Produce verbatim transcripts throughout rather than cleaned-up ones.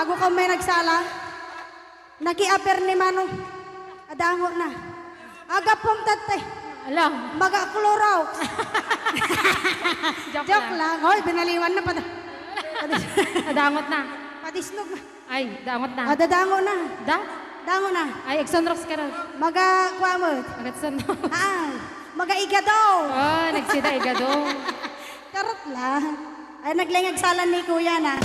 Ago ka may nagsala. Nakiaper ni Mano. Adango na. Agapom tattay. Ala. Maga Clorox. Joke Joke lang. lang. Hoy, binaliwan na pati. Adangot na. Patisnog na. Ay, dangot na. Ah, dadango na. Da? Dango na. Ay, agsunrox ka ron. Maga, kuamot. Agatsunrox. Ah, maga igado. Oh, nagsida igado. Charot lang. Ay, naglengag salan ni Kuya na.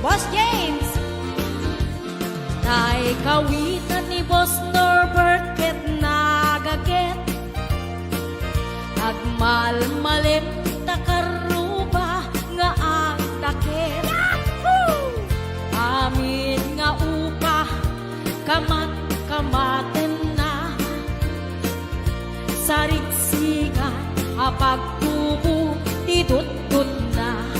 Boss James. Tay kawitan ni Boss Norbert ket nagaget. Agmalmalem ta karruba nga agdakkel. Yahoo! Amin nga upa, kamat-kamatenna. Sarigsigan a pagtubo ti dutdotna.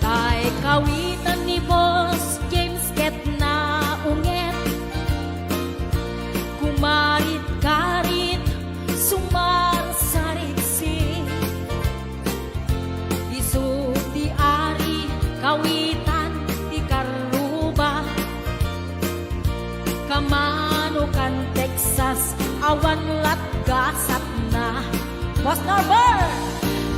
Tay kawitan ni Boss James ket naunget. Kumarit-karit, sumarsarigsi. Isu ti ari, kawitan ti karruba. Kamano kan Texas, awan lat gasatna. Boss Norbert!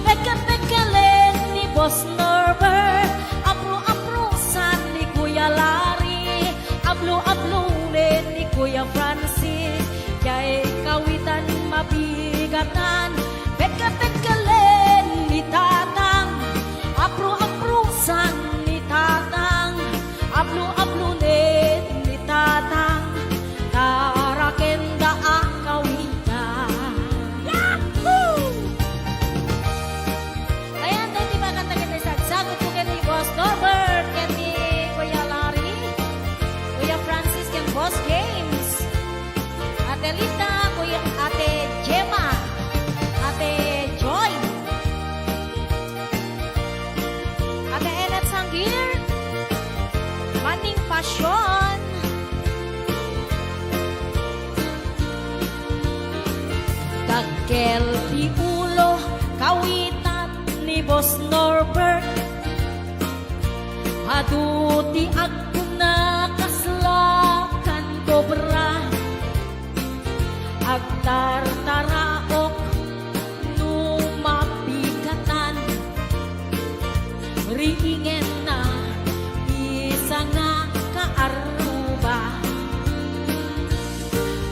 Pekkel-pekkelen ni Boss Norbert, apro-aprosan ni Kuya Larry, ablo-ablonen ni Kuya Francis, tay kawitan mabigatan, pekkel-pekkelen ni Tatang, apro-aprosan ni Tatang, ablo-ablonen ni Tatang, tara kenda a kawitan. Yahoo! Ayan, daytoy makanta ket nagsagsagut ken ni Boss Norbert, ken ni Kuya Larry, Kuya Francis, ken Boss James. Ate Lita, Kuya, Ate Gemma, Ate Joy, Ate Ennet Sangir, Mating Pasyon. Dakkel ti ulo, kawitan ni Boss Norbert. Adu ti agkuna kasla kan kobra. Agtartaraok no mapikatan. Riingenna ti sanga kaarruba.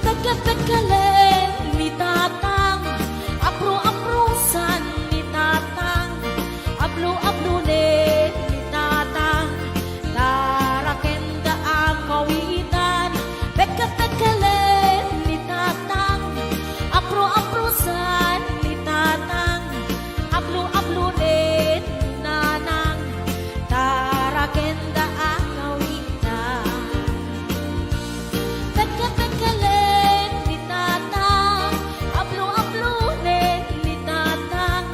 Pekkel-pekkelen ni Tatang, apro-aprosan ni Tatang, ablo-ablonen ni Tatang, tara kenda a kawitan. Pekkel-pekkelen ni Tatang, apro-aprosan ni Tatang, ablo-ablonen ni Nanang, tara kenda a kawitan. Pekkel-pekkelen ni Tatang, ablo-ablonen ni Tatang,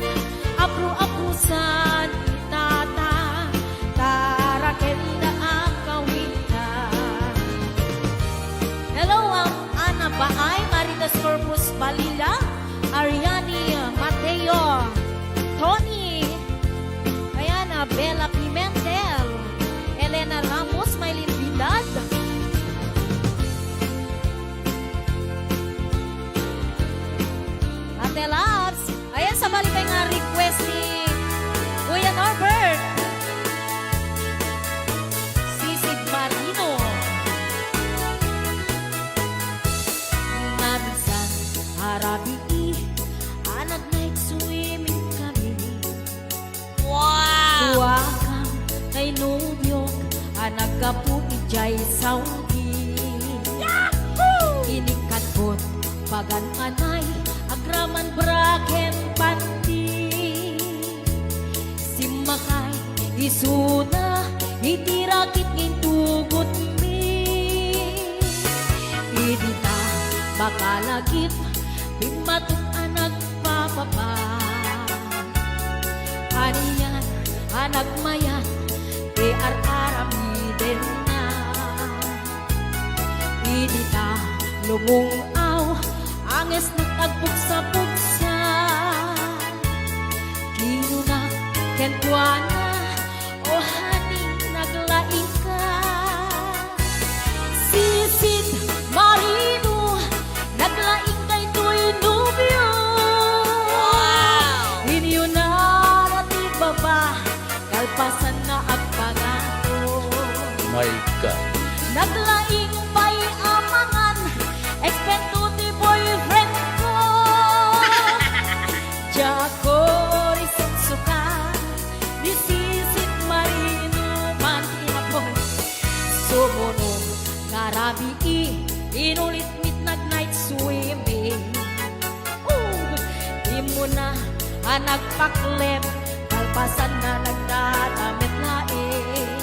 apro-aprosan ni Tatang, tara kenda a kawitan. Hello, um, Ana Baay, Marites Corpus Balila, Ariani Mateo, Tony, ayan, ah, Bella Pimentel, Elena Ramos, Maylin Vidal, Ate Labs. Ayan, sabali pay nga request ni Kuya Norbert. Sisid Marino. Nadsan a rabii a nag-night swimming kami. Wow! Duakam kay nobiok a naggapu idiay Saudi. Yahoo! Inikadkot pagan anay, agraman bra ken panty. Simmakay isuna iti rakit nga intugotmi. Idi ta makalagip, bimmatok a nagpapapa. Anian a nagmayat ti ar-aramidenna. Idi ta lumung-aw, angesnak agbugsa-bugsa. Kinuna kenkuana, "O honey, naglaingka." Sisid Marino, naglaing daytoy nobio. Wow! Inyunara ti baba, kalpasanna agpangano. My God. Naglaing pay a mangan, eksperto ti boyfriend ko. Diak risetsuka ni Sisid Marino. Inulit met nag-night swimming. Oh, immuna a nagpaklep, kalpasanna nagdadamit laeng.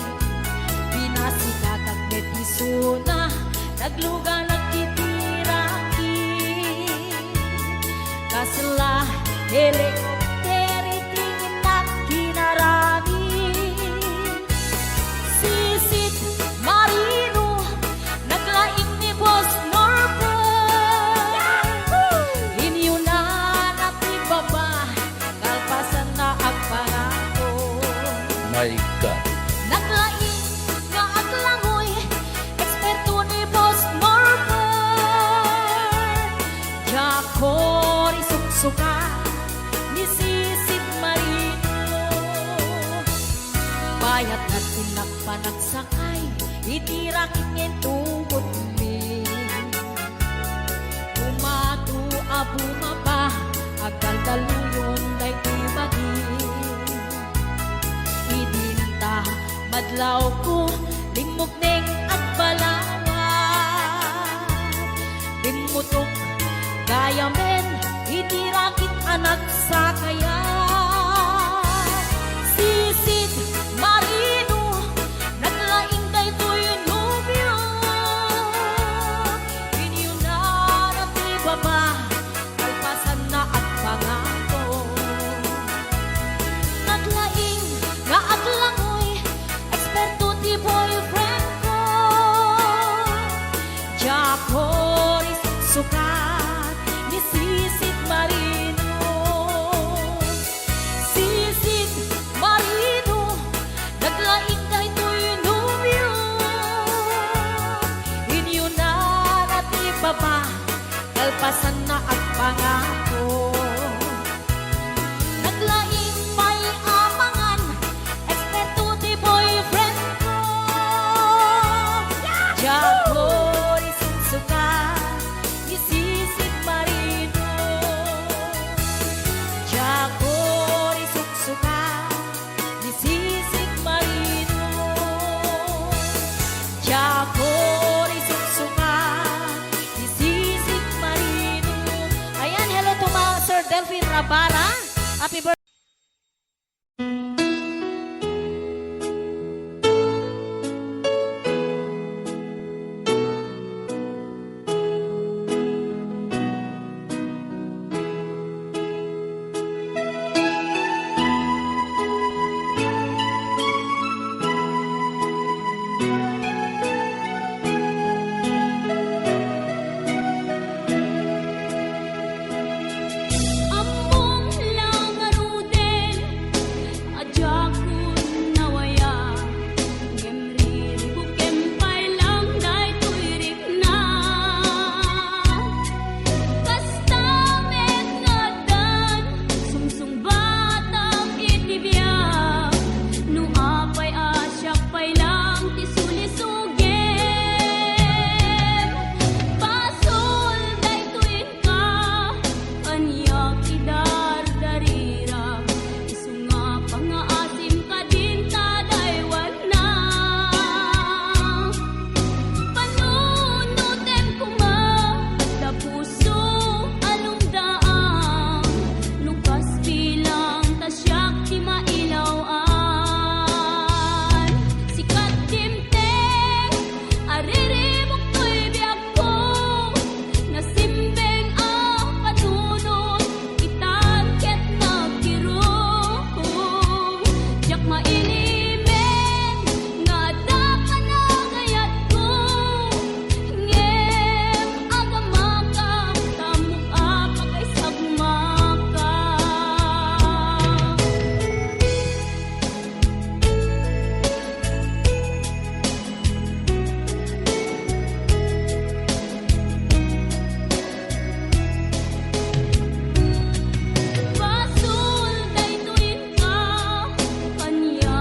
Pinasikatak met isuna, nagluganak iti rakit. Kasla helikopter iti innak kinarami. Sisid Marino, naglaing ni Boss Norbert. Inyunana ti baba, kalpasanna agpangako. My God. Naglaing nga aglangoy, eksperto ni Boss Norbert. Diakon isuksuka ni Sisid Marino. Bayat na ti innak panagsakay iti rakit nga intugotmi. Kumato a bumaba, agkaldaluyon daytoy bagi. Idinta madlawko, limmukneng agbalawat. Bimmutok gayamen iti rakit a nagsakayan. Sisid Marino, naglaing daytoy nobio. Inyunana ti baba, kalpasanna agpangako. Naglaing nga aglangoy, eksperto ti boyfriend ko. Diakon isuksuka ni Sisid Marino. Sisid Marino, naglaing daytoy nobio. Inyunana ti baba, kalpasanna agpangako. Naglaing pay a mangan, eksperto ti boyfriend ko. Diakon isuksuka ni Sisid Marino. Diakon isuksuka ni Sisid Marino. Diakon isuksuka ni Sisid Marino. Ayan, hello to ma-, Sir Delphine Rabara. Happy birthday. Ammom la ngaruden a diakon nawaya, ngem riribukem pay lang daytoy rikna. Kasta met nga addan sumsungbatam iti biag, no apay a siak pay lang ti sulisogem. Basol daytoy ka, aniak idardarira, isu nga pangngaasim kadin ta daywanna. Panunotem koma ta puso a lumdaang, no kas bilang ta siak ti mailaw-an. Sika ti dimteng a riribuk toy biagko, nasimbeng a panunot itan ket nagkirong. Diak mailimen nga adda panagayatko, ngem agamaka, tamok a pakaisagmaka. Basol daytoy ka, ania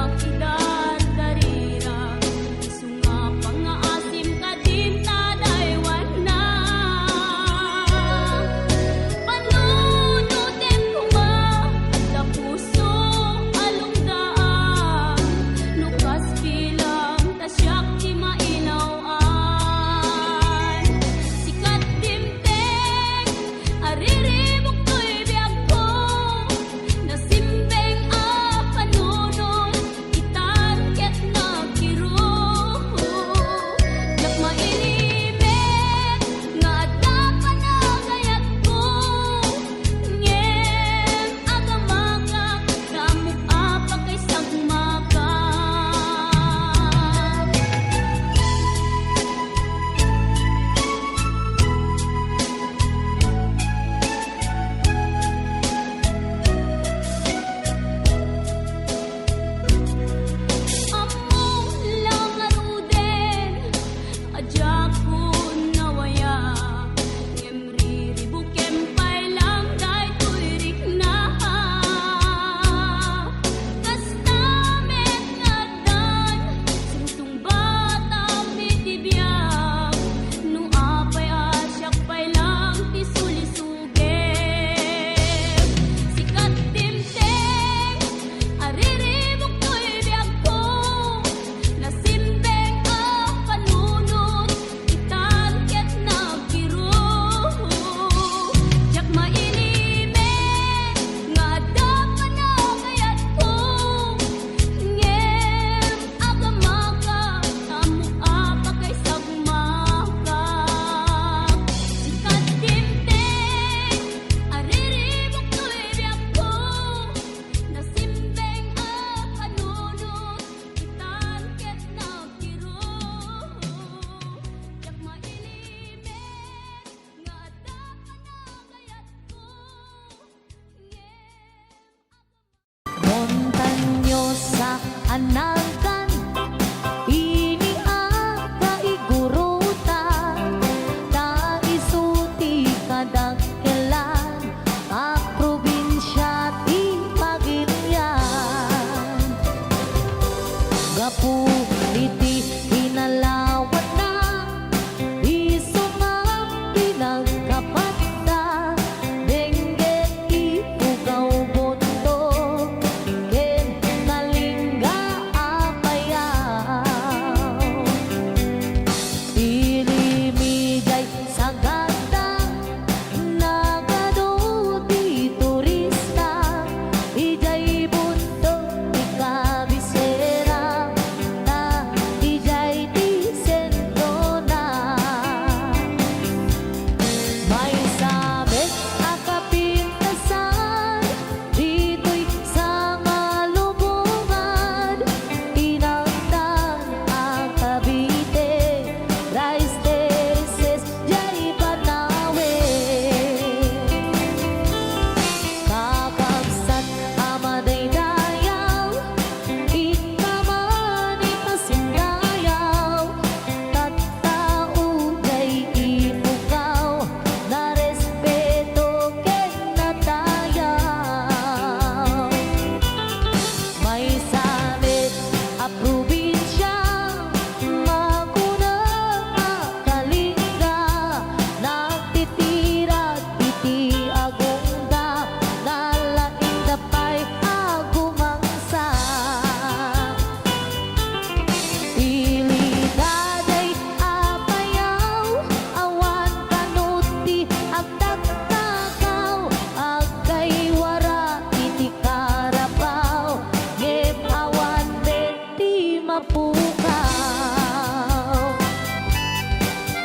Pukaw.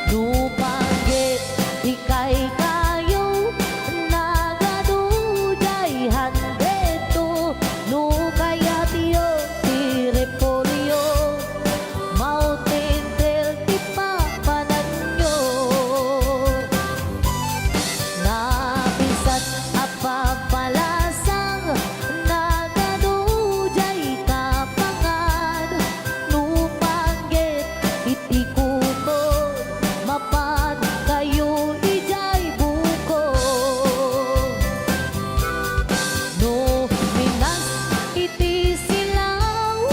No panggep ti kaykayo, nagadu jay handretto. No kayatyo ti repolyo, Mountain Trail ti papananyo. Napisat a papalasang, nagadu jay kapangan. No panggep iti kuko, mapan kayo idiay buko. No minas iti silaw,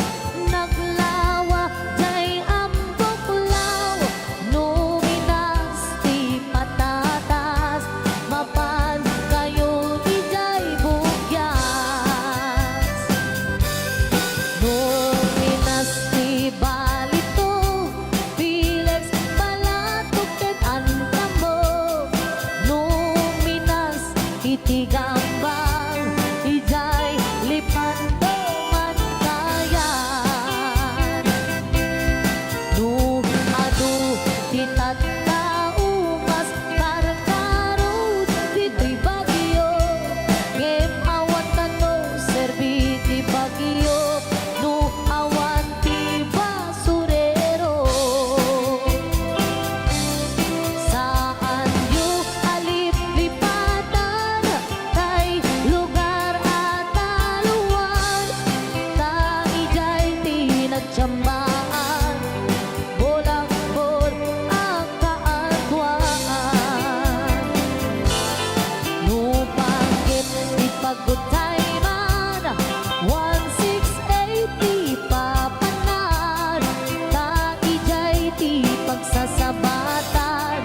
naglawa jay ambuklaw. No minas ti patatas, mapan kayo idiay bugyas. No minas ti balito, Felix, balatok ken antamo. No minas iti gambang, idiay Lepanto man kayan. No adu ti tattao, kas karkarod ditoy Baguio, ngem awan kano serbi ti Baguio, no awan ti basurero. Saanyo a liplipatan tay lugar a taluan, ta idiay ti nagtsamaan, Bolagbor a kaatuan. No panggep ti pagtayman, one six eight ti papanan, ta idiay ti pagsasabatan,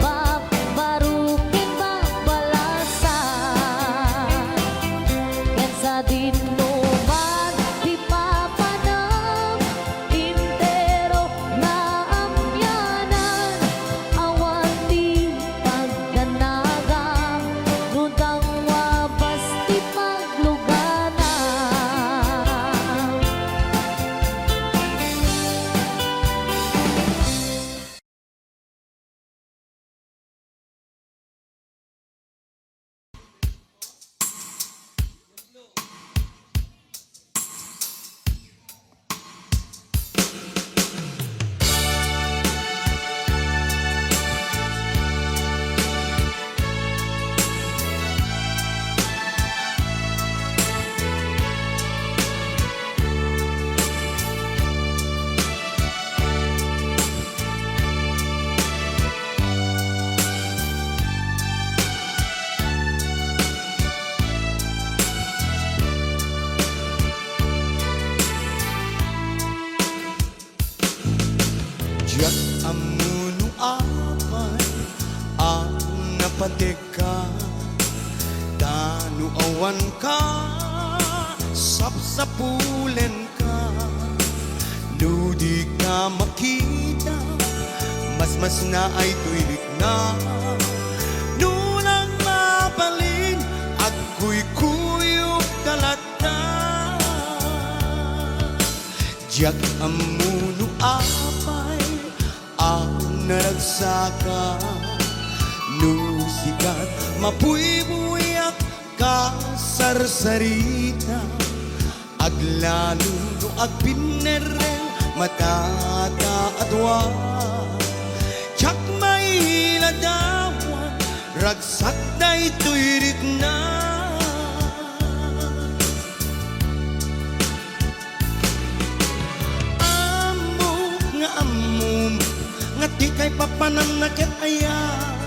babbaro ken babbalasa. Ken sadino man ti papanam, entero naamyanan, awan ti pagdanagam, no dangwabas ti paglugana. Diak ammo no apay a napategka, ta no awanka, sapsapulenka. No dika makita, masmasnaay toy rikna. No lang mabalin, agkuykuyogka latta. Diak ammo no apay a naragsaka, no sikat mabuybuyak, kasarsarita. Aglalo no agpinnerreng, matataadwa. Diak mailadawan, ragsak daytoy rikna. Ammok nga ammom nga dikay papanamna ket ayat.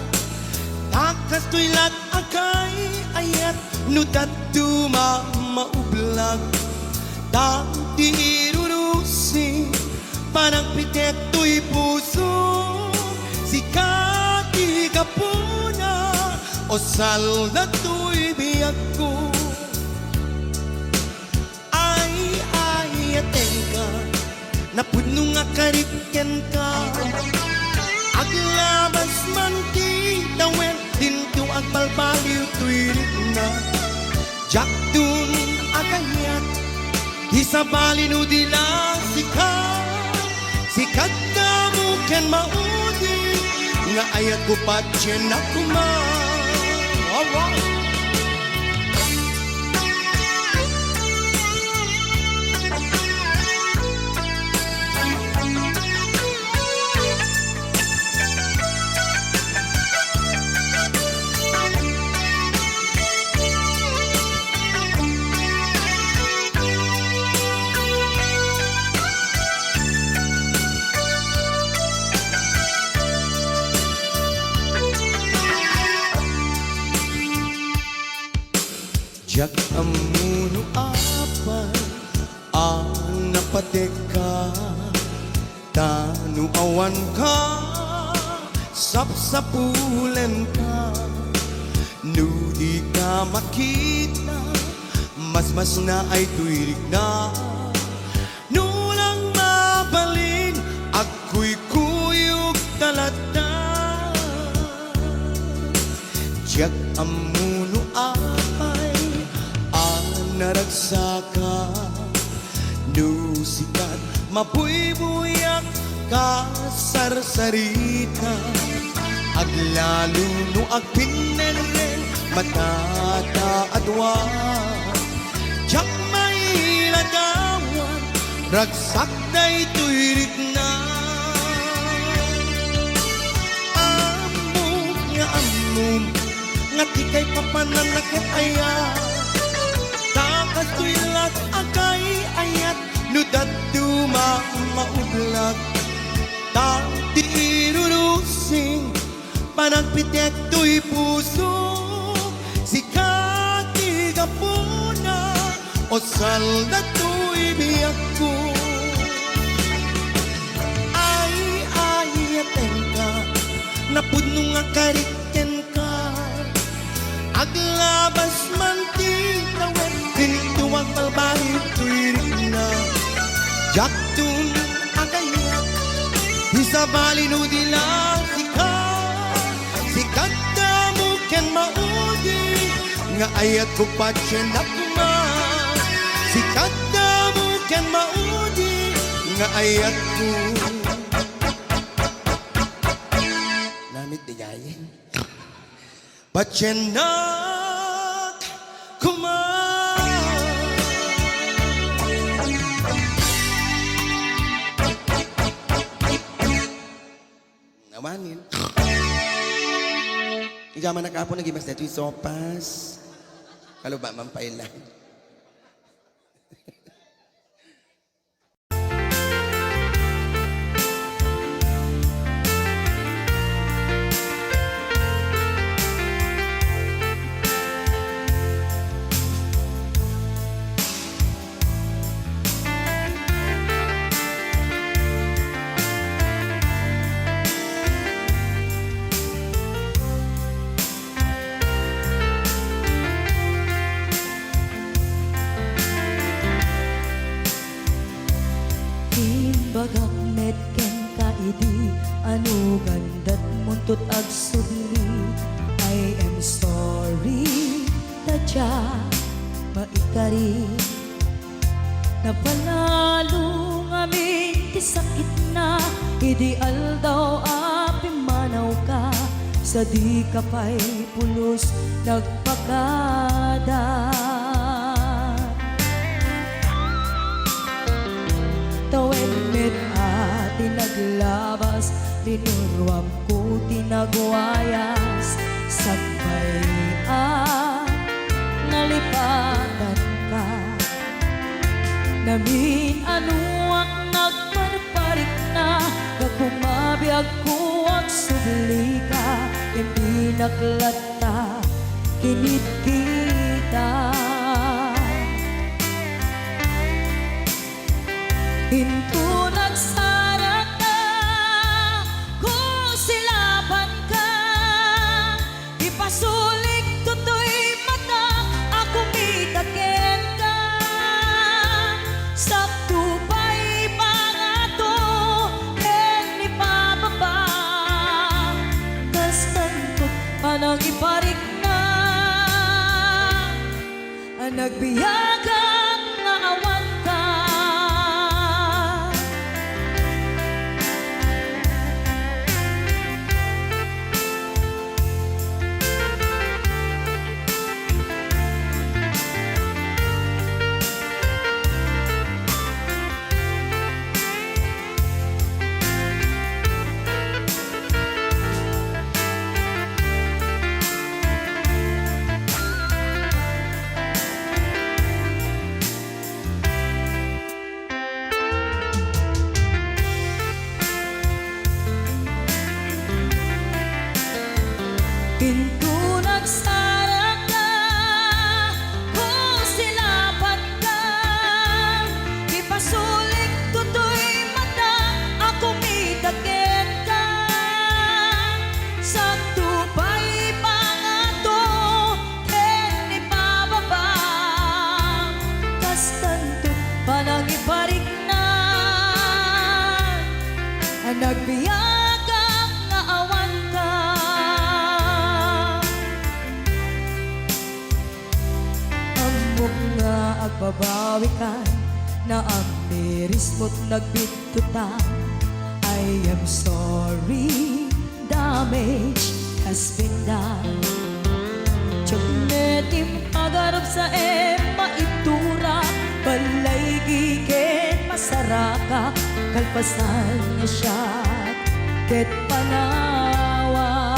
Ta kastoy la't agay-ayat no dadduma maublag. Ta ti irurusi panagpitek toy puso, sika ti gapuna, o salna toy biagko. Ay, ay, atenka, napudno nga karib kenka. Aglabas man ti tawen, dinto agbalbaliw toy rikna. Diakton agayat, ti sabali no di la sika Ayatko patien a koma. Alright. Diak ammo no apay a napatekka, ta no awanka, sapsapulenka. No dika makita, masmasnaay toy rikna. No lang mabalin, agkuykuyogta latta. Diak ammo no apay a naragsaka. No sikat, mabuybuyak, kasarsarita. Aglalo no agpinnenren, matataadwa. Diak mailadawan, ragsak daytoy rikna. Ammok nga ammom nga dikay papananna ket ayat. Ta kastoy la't agay-ayat no dadduma maudlak. Ta ti irurusing panagpitek toy puso, sika ti gapuna, o salda toy biagko. Ay, ayatenka, napudno nga karik kenka. Aglabas man ti tawen, dinto agbalbaliw toy rikna. Diakton agayat, di sabali no di la sika. Sika damo ken maudi, nga ayatko patien a koma. Sika damo ken maudi, nga ayatko. Namit di gayen. Patienak koma. Awanen. Ija man nakapo, nagimas daytoy sopas. Kaluba man pay lang. Imbagak met kenka idi, ano gandatmon tot agsubli. I am sorry, ta diak maikari. Napalalo ngamin ti sakitna idi aldaw a pimmanawka, sadika pay pulos nagpakada. Tawen met a ti naglabas, linuruamko ti nagwayas, sakbay a nalipatanka. Namin-anuak nagparparikna, gapu mabiagko agsublika, ken dinak latta kinitkita. Inton agsarata, kusilabanka. Ipasulik toy mata a kumita kenka. Sakto pay pangato ken ipababa. Kastan kot panangiparikna a nagbiagak nga awanka. Biagak nga awanka. Ammok nga agbabawikan, naamirismo't nagbidtotan. I am sorry, damage has been done. Diak met impagarupsaem, maiturak, balay giken masarakak, kalpasan nga siak ket panawan.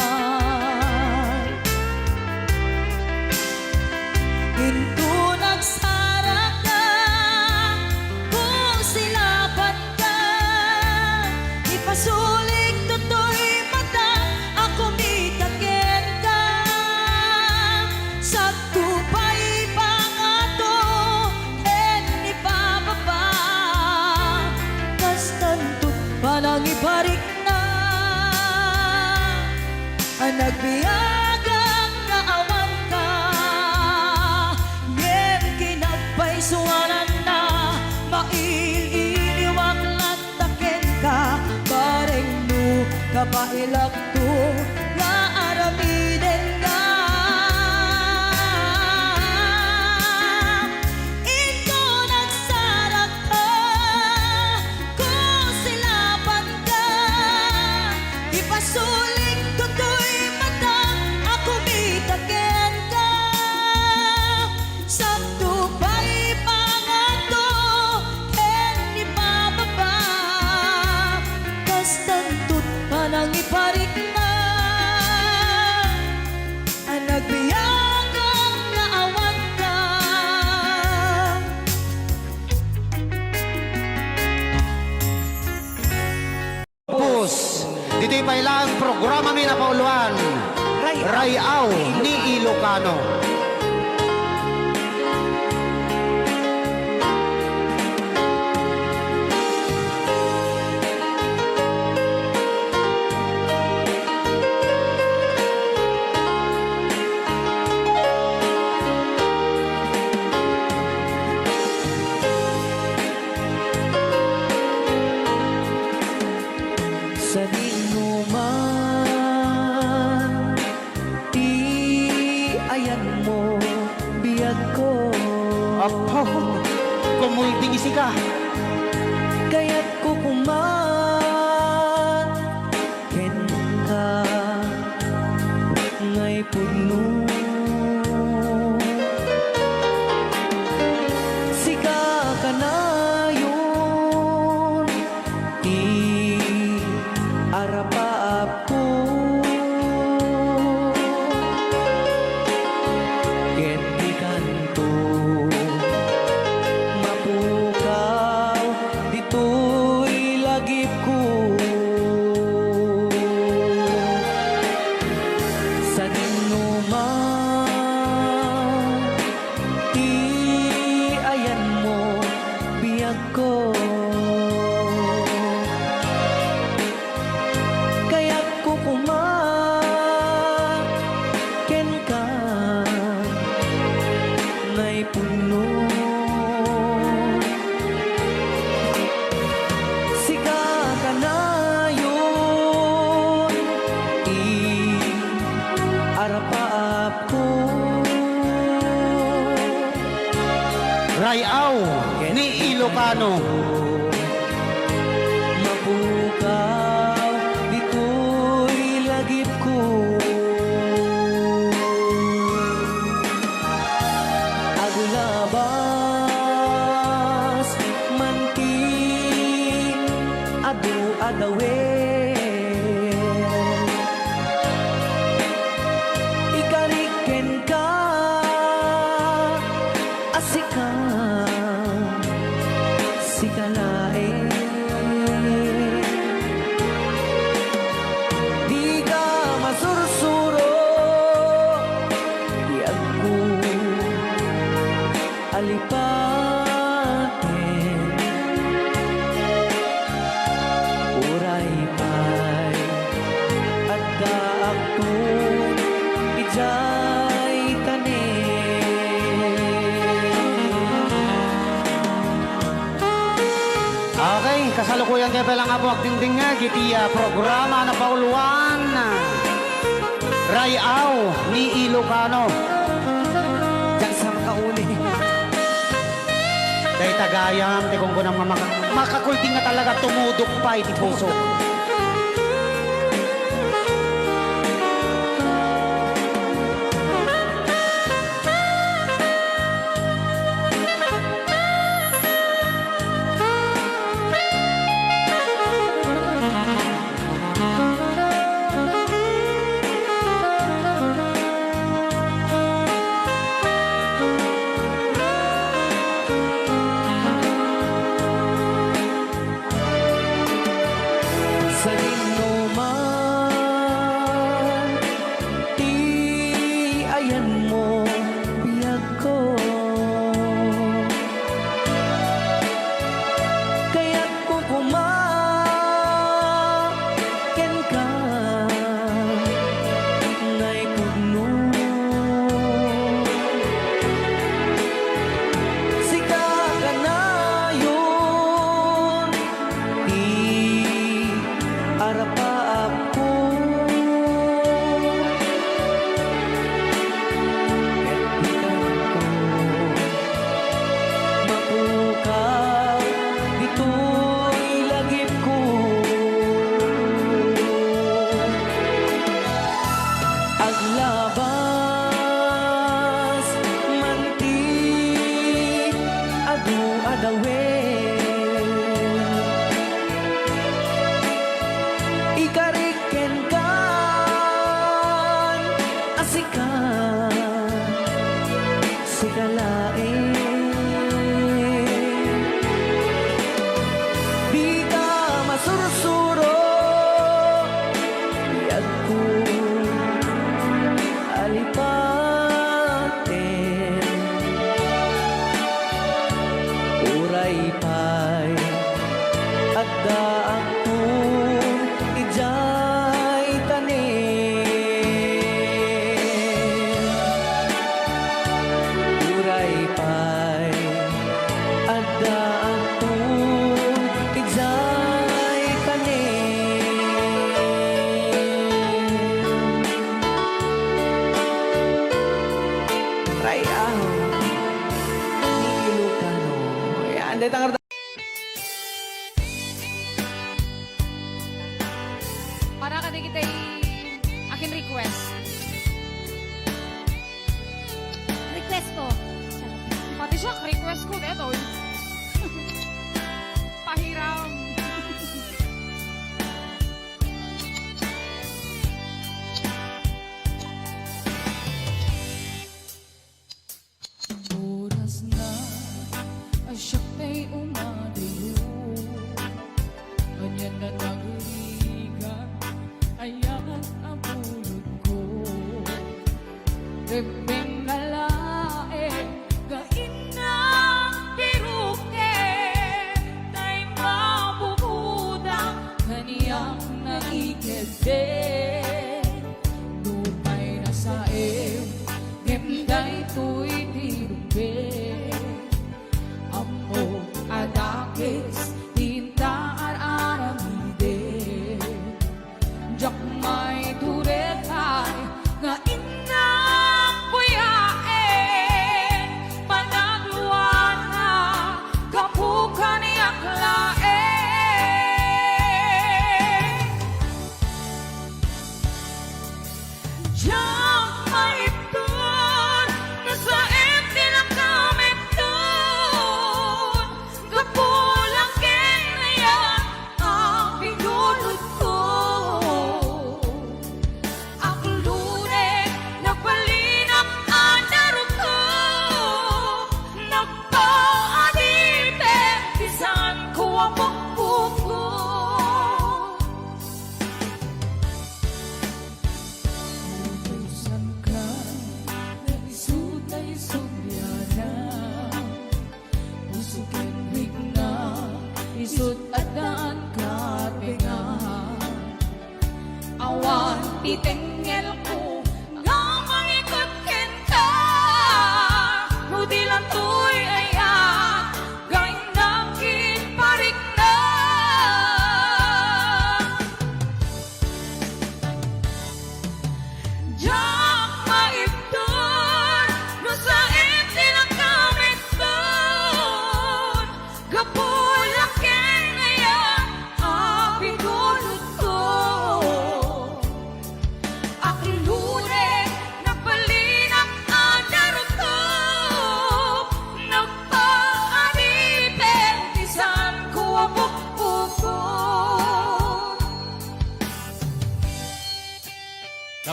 Inton agsarakka, kung silapanka, ipasulik toy mata a kumita kenka. Sadto pay pangato ken ipababa, kastanto't panangiparikna. Nagbiagak nga awanka, ngem kinagpaysuananna, mail-iliwak latta kenka, bareng no kabaelakto nga aramidenka. Inton agsarakka, kung silapanka, ipasulik toy mata a kumita kenka. Sadto pay pangato ken ipababa, kastanto't panangiparikna. Nagbiagak nga awanka. Pus, ditoy pay laeng programami a napauluan, Ray-aw ni Ilocano. Sadinoman ti ayanmo, biagko. Apo, kumuy ti isika. Kayatko koma kenka, ngay pudno. Sika kanayon ti arapaapko. Ket dikanto mapukaw ditoy lagipko. Sadinoman ti ayanmo, biagko. Kayatko koma kenka, ngay pudno. Sika kanayon ti arapaapko. Ray-aw ni Ilocano. Mapukaw ditoy lagipko. Aglabas man ti adu a dawel. Ikarik kenka a sika, sika laeng. Dika masursuro, biagko. Alipaten, uray pay addaakto idiay tanem. Okay. Kasalukuyan tayo pay lang, Apo, agdingdingngeg iti, ah, programa a napauluan, Ray-aw ni Ilocano. Diak sa makauli. Dayta gayam ti kunkunam nga maka-, makakulting nga talaga tumudok pay ti puso. Sadinoman ti ayanmo, biagko. Kayatko koma kenka, naipudno. Sika kanayon ti arapaapko. Ket ikanko, mapukaw ditoy lagipko. Aglabas man ti adu a dawel, ikarik kenkan a sika, sika laeng. Dika masursuro, biagko, alipaten. Uray pay addaakto idiay tanem. Uray pay addaakto idiay tanem. Ray-aw ni Ilocano. Yan, dayta nga Para kadagiti akin request. Request ko. Pati siya, request ko, detoy. Pahiram. Oras na a siak tay umadayo, ania nga nagrigat, ayan a pulotko. Rebbeng nga laeng nga innak piruken, tay mabukodang kaniak naikedden. Nupay nasaem, ngem daytoy ti rumbeng. Ammok a dakes ti inta ar-aramiden. Diak maiturekay nga innak buyaen, panagluana gapu kaniak laeng. Diak maibtur, nasaem ti nakaibtur, gapu la ken ayan a pinulotko. Aglurek, nagbalinak a narukko, nagpaadipek ti saanko a pukpukko. Utusanka nga isu tay subliana, puso ken rikna, isut' addan katengnga. Awan ti tengngelko nga mangikut kenka, no di lantoy ayan nga innak ket parikna.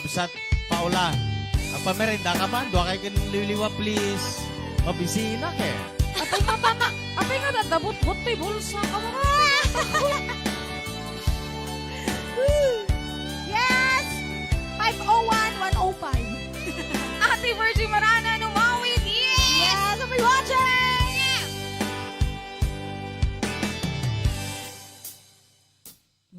Pusat, Paula. Agpamerenda ka man, dua kay ken liwliwa, please. Mabisina ke. Apay nga tana-, apay nga dadabot-bot toy bulsa ka mo. Yes! Five oh one, one oh five. Ate Virgie Marana, numawit. Yes! Yes, I'll be watching!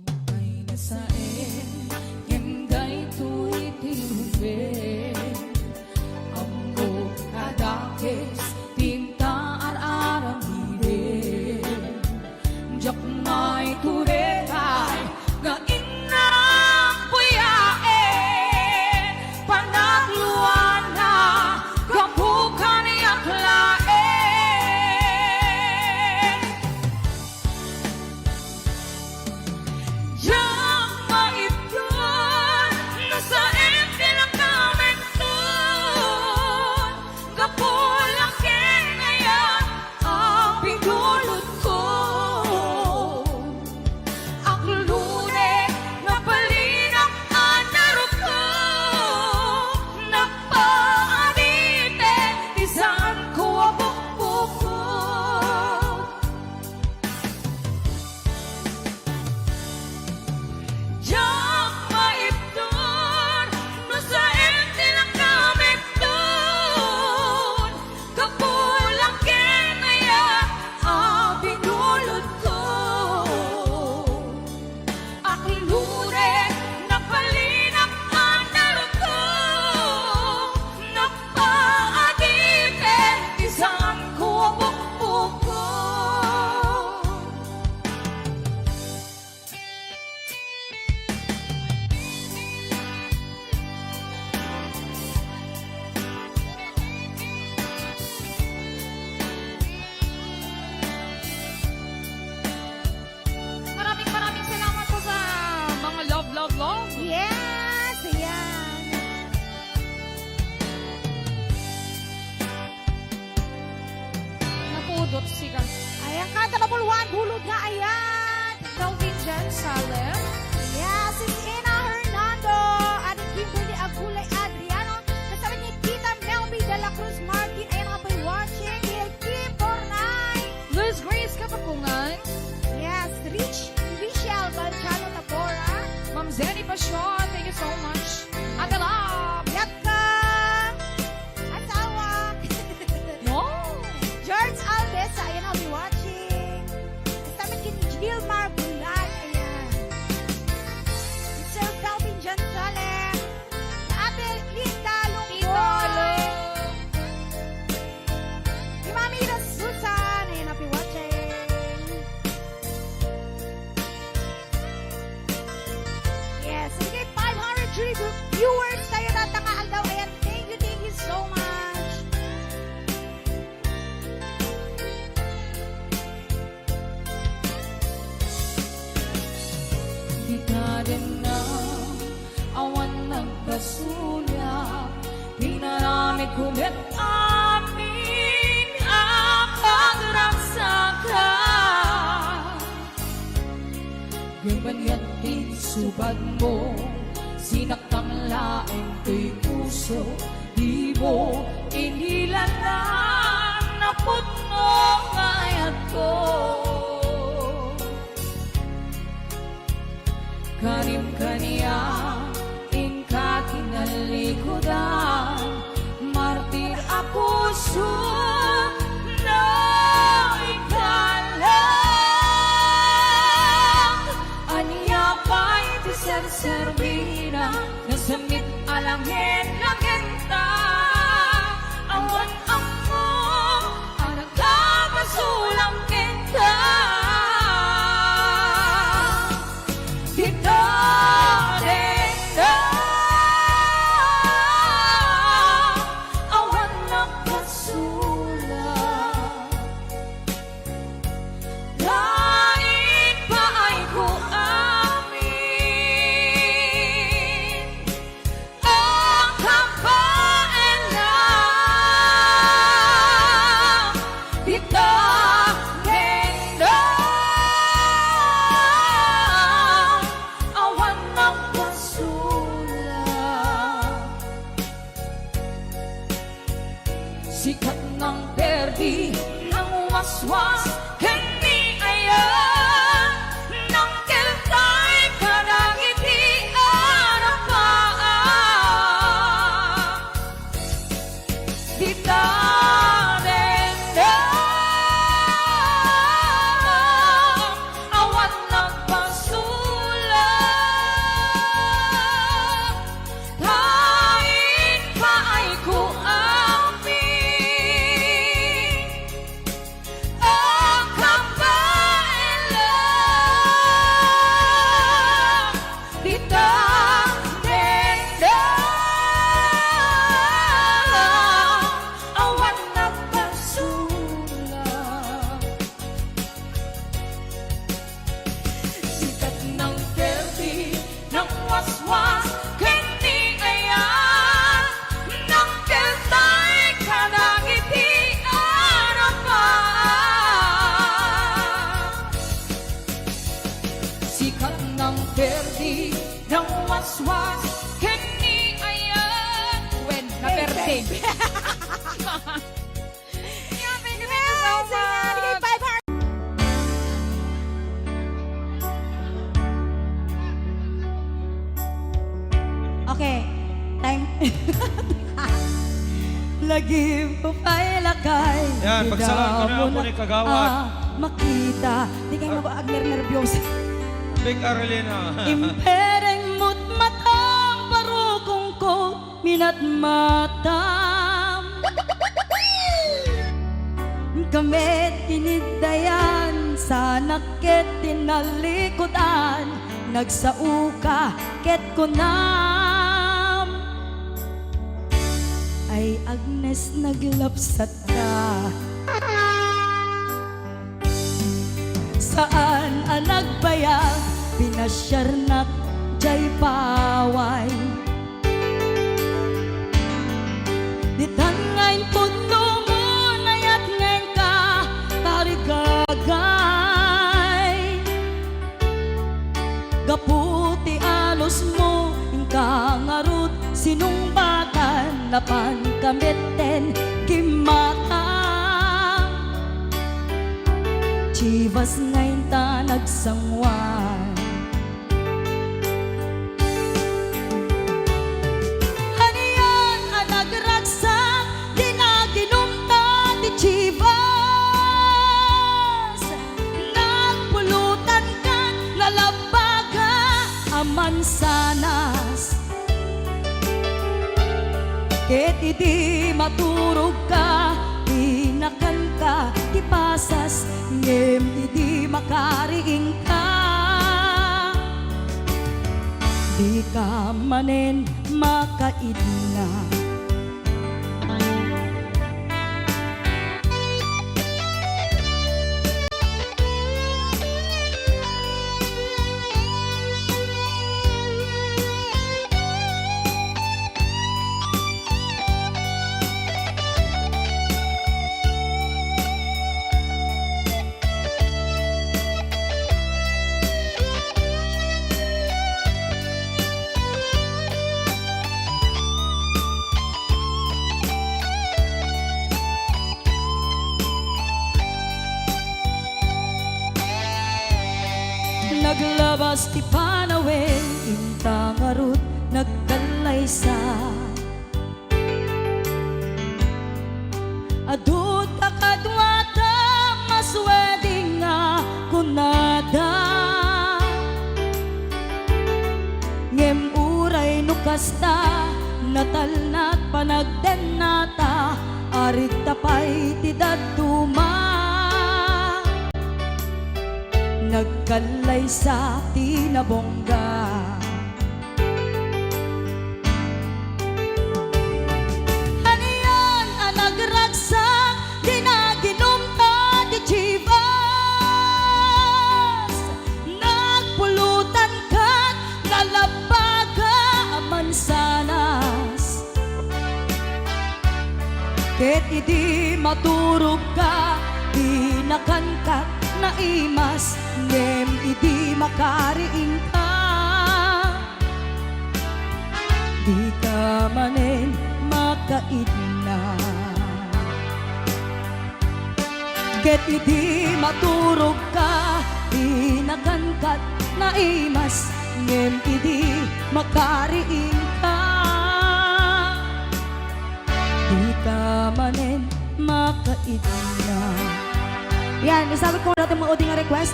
Nupay nasaen, ngem daytoy ti rumbeng. Ammok a dakes ti inta ar-aramiden. Diak maiturekay nga innak buyaen. Panagluana gapu kaniak laeng. Diak maitdan no saen ti nakamekton, gapu la ken aya a pinulotko. Aklone, napalinak a narukong, nagpaadite ti saanko a bukbukong. Diak maitdan no saen ti nakamekton, gapu la ken aya a binulotko. Aklone, napalinak a narukong, nagpaadite ti saanko a bukbukong. Maraming, maraming salamat po sa mga love, love, love. Yes, ayan. Napudot sika. Ayan, kanta na puluhan, bulod nga ayan. Kelvin Jan Salem. Yes, it's Ina Hernando. Addie Kimberly Agulay Adriano. Kasama ni Tita Melby de la Cruz Martin. Ayan nga po'y watching. Lil Kim Bornay. Luz Grace Kapakungan. Yes, Rich Michelle Balchano Tabora. Ma'am Zenny Passion, thank you so much. Ate Love. Yakka. Asawa. No. George Alves, ayan, I'll be watching. Kasama ni Gilmar Bulan, ayan. Sir Calvin John Salem. Ate Linda Lungboy. Tita Lung. Ni Mami Susan, ayan, I'll be watching. Yes, sige, five hundred three viewers tayo tatta nga aldaw. Ayan, thank you, thank you so much. Dita denna awan nagbasolak, pinaramidko met amin a pagragsakan. Ngem anian ti insubadmo, sinaktam laeng toy puso, dimo inilanan a pudno nga ayatko. Karim kaniak, inka kinalikudan, martir a puso, no ikaw lang. Ania pay ti serserbina, no semmit a langen-langenta, awan ammo a nagpapasulak kenka. Dita denna awan nagpasulak. Laeng paayko amin. Ang Ikat ng perdi, ng waswas, ken ni ayan. Wen, na perdi. Yeah, thank you so much. Okay. Time. Lagim ko pa'y lakay. Yan, pagsalaan ko na, Apo ni Kagawad. Makita. Di kayo mag-agner-nervyosa. Big Arlene, ah. Impereng mo't matang barukong ko minatmatam. Kamet iniddayan, sanak ket tinalikudan, nagsauka ket kunam, "Ay, Agnes, naglapsatka." Saan a nagbayag, pinasiarnak jay paway. Ditan nga inpudno mo, nayat nga inka tarigagay. Gapu ti alos mo, inka ngarud sinungbatan, napan ka metten kimmata. Chivas nga inta nagsanguan. Anian a nagragsak, di naginumta ti Chivas. Nagpulutan ka, nalabbaga a mansanas. Ket idi maturog ka, inakan ka ti pasas, ngem idi makariing ka, di ka manen makaidna. Naglabas ti panawen, inta ngarud nagkallaysa. Adu ta kaduada, mas wedding nga kunada. Ngem uray no kasta, natalnak panagdennata, arigta pay ti dadduma. Nagkallaysa ti nabongga. Anian a nagragsak, di naginumta ti Chivas. Nagpulutan kat nalabbaga a mansanas. Ket idi maturog ka, di nakan kat naimas, ngem idi makariing ka, di ka manen makaidna. Ket idi maturog ka, di nakan kat naimas, ngem idi makariing ka, di ka manen makaidna. Yan, isabot ko dati mga udi nga request.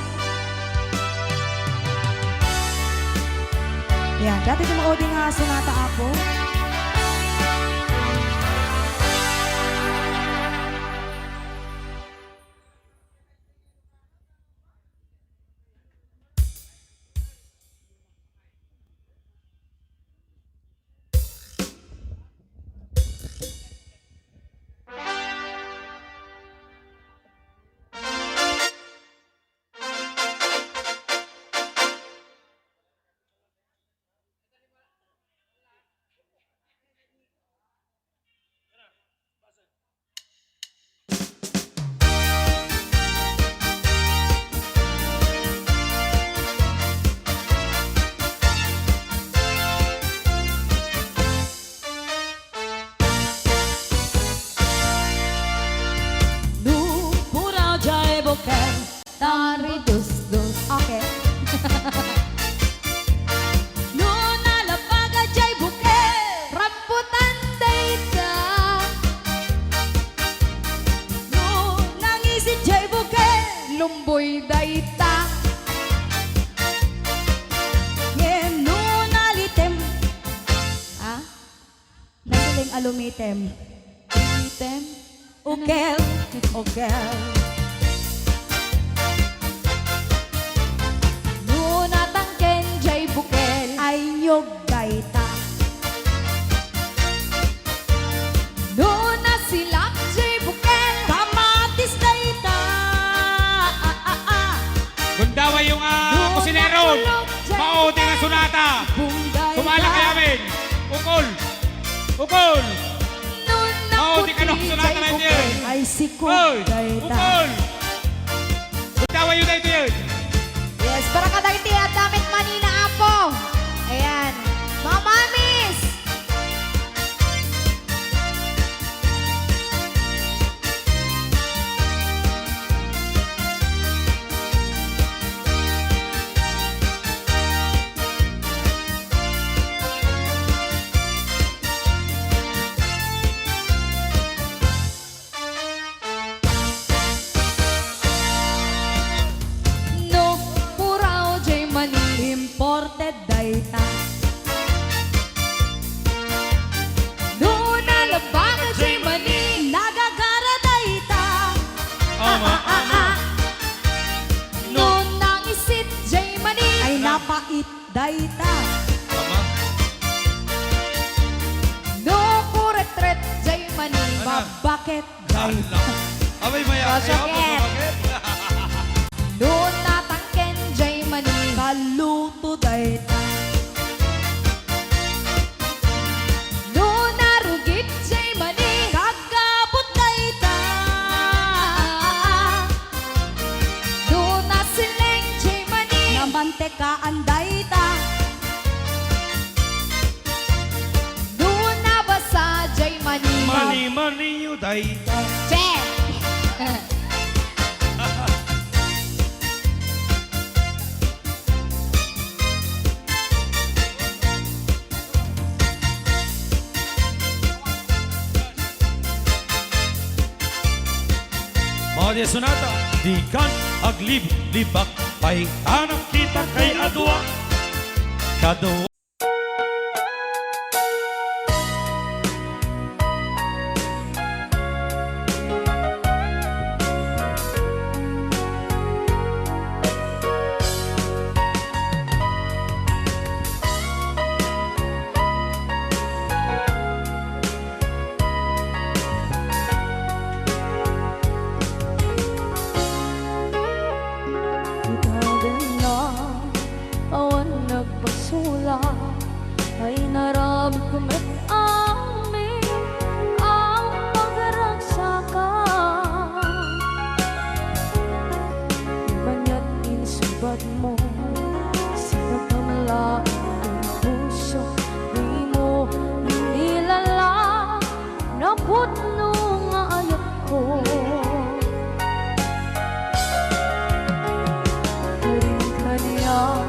Yan, dati ti mga udi nga sonata, Apo. lumitem. Lumitem? Ukel, ukel. No natangken jay bukel, ay niyog dayta. No nasilak jay bukel, kamatis dayta. Ah, ah, ah. Gundaway yung, ah, kusinero. Mao ti nga sunata. Sumala kay amin. Ukol. Ukol. Mao ti kano sunata na iti. Ay, sikog dayta. Ukol. Gundaway yung na ito yun. Yes, para kadagiti adda met manina, apo. Ayan. Mga mamis. No puraw jay mani, imported dayta. No nalabag jay mani, nagagara dayta. Ama, ama. No nangisit jay mani, ay napait dayta. Ama. No kuretret jay mani, mabaket dayta. Ala. Abay, maya, kaya mo sumakit. No natangken jay mani, kaluto dayta. No narugit jay mani, kagabut dayta. No nasileng jay mani, namantekaan dayta. No nabasa jay mani, mani-maniyo dayta. Che! Mao ti sunata, dikan agliblibak, pay ta nakita kay a dua. Kadua. Ita danna, awan nagpasulak, ay naramidko met amin a pagragsakan. Maniat insubadmo, sinagamla ti puso, dimo inilala. Napudno nga ayatko. Karin kaniak,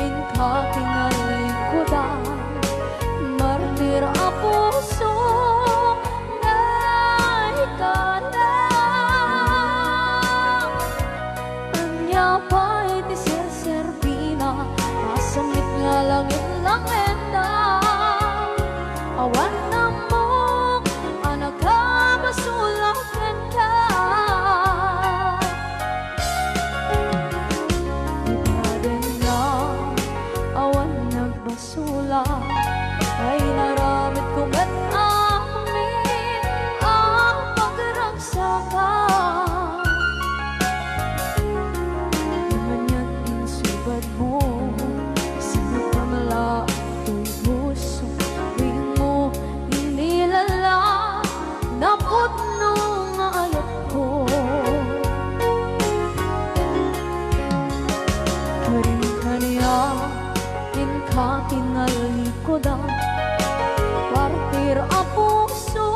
inka kinalikudan, martir a puso, naikana. Ania pay ti serserbina, a sangit nga langit-langitna? Awan ammok a nakabasolak kenka. Ibadenna, awan nagbasolak, ay naramidko met amin a pagragsakan. Aniat insubadmo, sinagamla toy puso, dimo inilala, napudno nga ayatko. Karin kaniak, inka kinalikudan, martir a puso,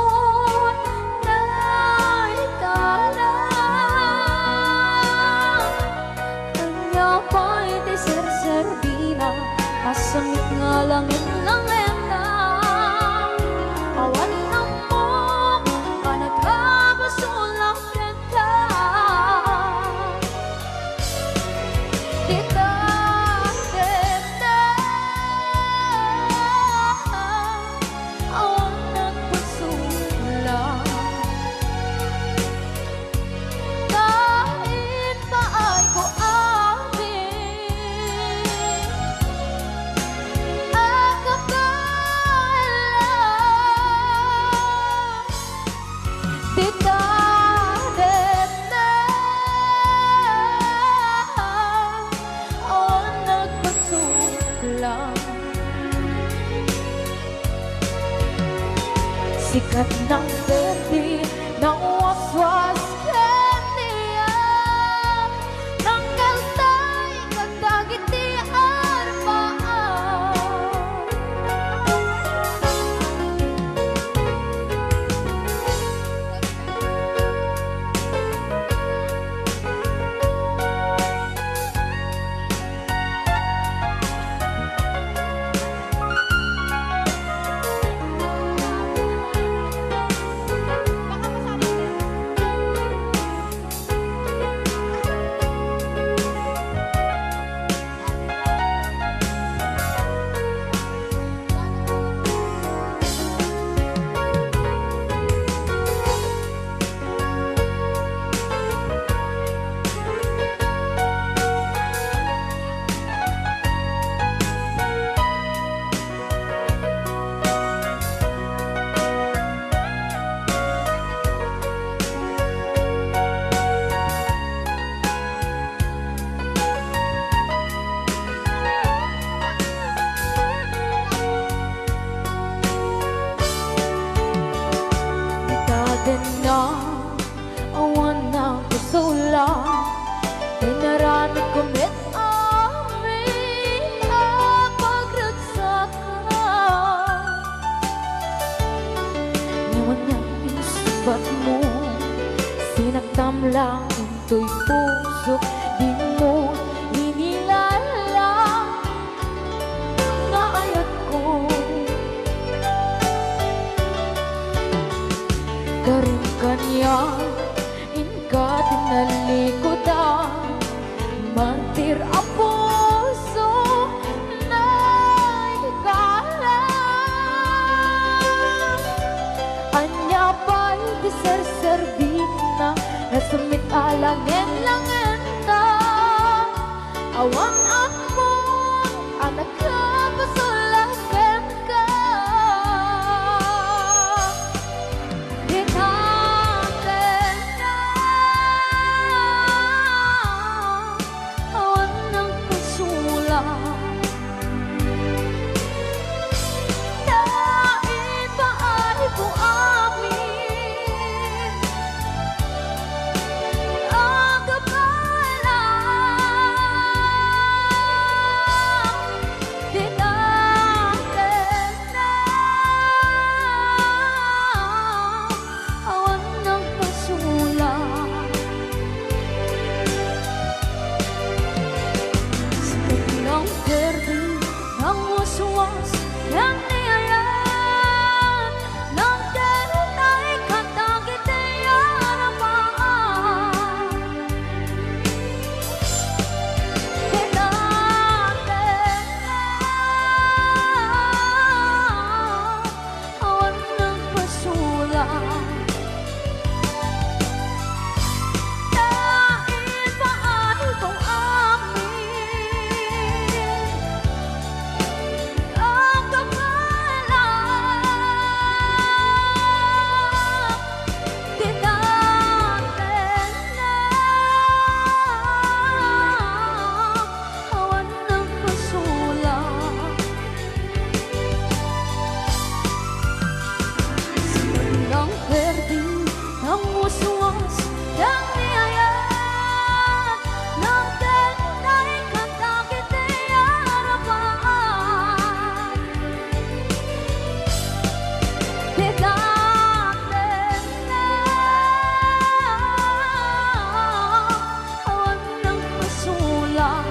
naikana. Ania pay ti serserbina, a sangit nga langit-langitna? Awan ammok a nakabasolak kenka. Dita, dita, awan nagpus- Sikat nang perdi, nang waswas ken niya, nang kaltay kadagiti arbaan. Itadenna, awan nagkusulang, inaramidko met amin a pagragsakan. Ngem ania ti insungbatmo, sinaktam lang intoy pusok, dimo inilala nga ayatko. Karim kaniak, inka tinalikudan, martir a puso, naikalam. Ania pay ti serserbina, nasemmit a langen-langenna? Awan ammon a nakapasulak kenka. Dita tengnga, awan nagpasulak. Naipaayko amin a kabaelan. Dita tengnga, awan nagpasulak. Sikat nang perdi, nang waswas, ken ni ayat, nang kerutay kadagiti arbaan. Dita tengnga, awan nagpasulak. Naipaayko amin a kabaelan. Dita tengnga, awan nagpasulak. Sikat nang perdi, nang waswas, ken ni ayat, nang kerutay kadagiti arbaan. Dita tengnga, awan nagpasulak.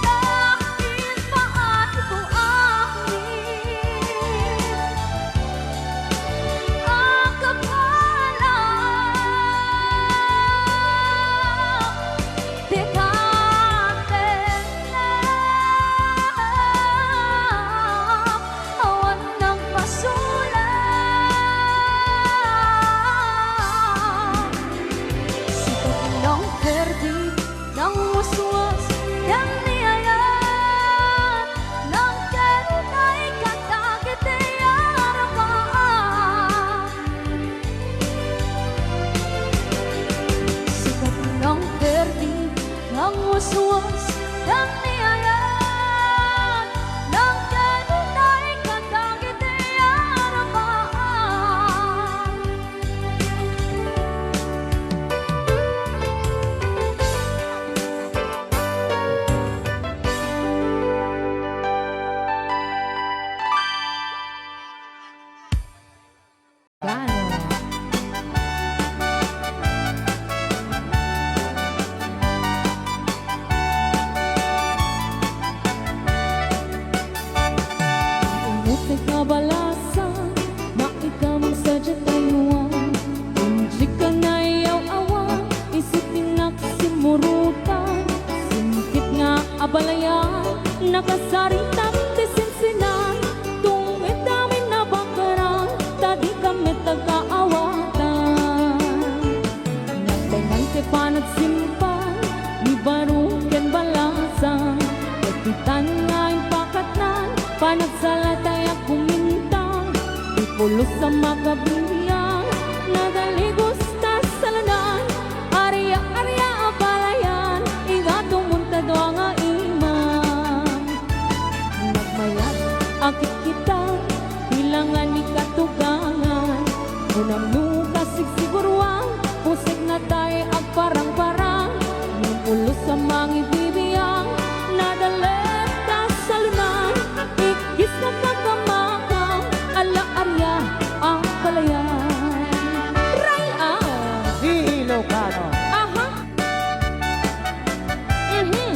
Naipaayko amin a kabaelan. Dita tengnga, awan nagpasulak. Sikat nang perdi, nang waswas, ken ni ayat, nang kerutay kadagiti arbaan. Sikat nang perdi, nang waswas, ken ni ayat, nang kerutay kadagiti Balayan, nakasaritam ti sinsinan, tungit amin a bakaran, ta dikam met agkaawatan. Nagtengan ti panagsimpal, ni baro ken balasan, ket ditan nga impakatnan, panagsalatay a kumintang, ti pulos a makabibiang, nagaligos ta salunan, aria, aria a balayan, ingato montadua nga imam. Nagmayat a kitkitan, bilangan ni katugangan, unam no kasigsigurwan, pusig natay agparangparang, no pulos a mangibibiang, nadalek ta salunan, ikkis nga kakamakam, ala aria a balayan. Ray-aw! Di Ilocano. Aha. Mhm.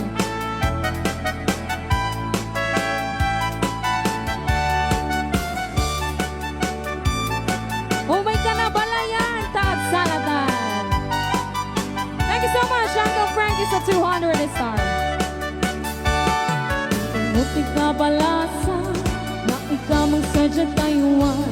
Umay ka na, balayan, ta agsalatan. Thank you so much, Uncle Frankie, sa two hundred star. Muti ka balasa, na ikaw mang sadya Taiwan.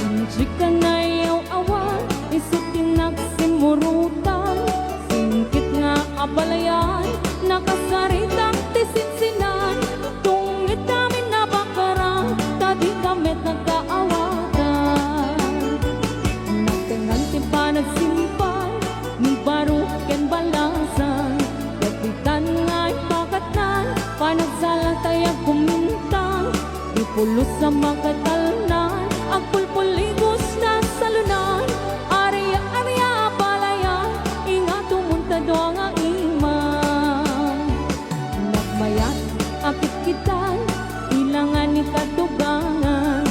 Hindi ka na yaw awan, isu ti nagsimurutan. Singkit nga a balayan, nakasaritam ti sinsinan. Tungit amin a bakaran, ta dikam met nagkaawatan. Nagtengan ti panagsimpal, ni baro ken balasan. Ket ditan nga impakatnan, panagsalatay a kumintang. Ti pulos a makatalnan, agpulpuligos ta salunan, aria-aria a balayan, ingato montadua nga imam. Nagmayat a kitkitan, ilangan ni katugangan,